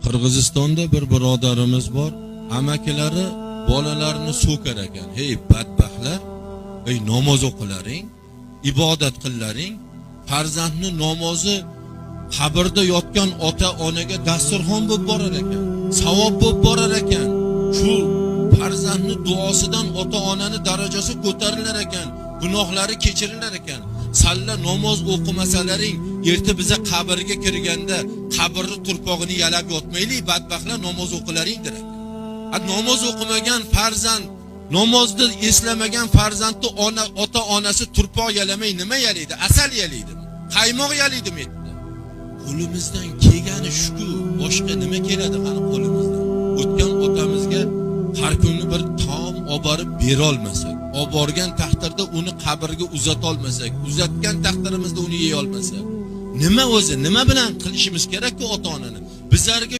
Qirg'izistonda bir birodarimiz bor, amakilari bolalarini so'kar ekan. Hey badbaxtlar, ey namoz o'qilaring, ibodat qillaring, farzandni namozi qabrda yotgan ota onaga dasturxon bo'lib borar ekan, savob bo'lib borar ekan. Shu farzandni duosidan ota onani darajasi ko'tarilar ekan, gunohlari kechirilar ekan. Salla namoz o'qimasalaring, erta biza qabrga kirganda qabrni turpog'ini yalab yotmaylik, badbaxtlar, namoz o'qilaring der ekan. Namoz o'qimagan farzand, namozni eslamagan farzandni ona ota onasi turpoq yalamay nima yalaydi? Asal yalaydimi? Qaymoq yalaydimi erta? Qo'limizdan kelgani shuku, boshqa nima keladi qani qo'limizdan? O'tgan otamizga har kuni bir taom olib borib berolmasak, olib borgan taqdirda uni qabrga uzatolmasak, uzatgan taqdirimizda uni yeyolmasak, nima o'zi, nima bilan qilishimiz kerak-ku ota-onani? Bizlarga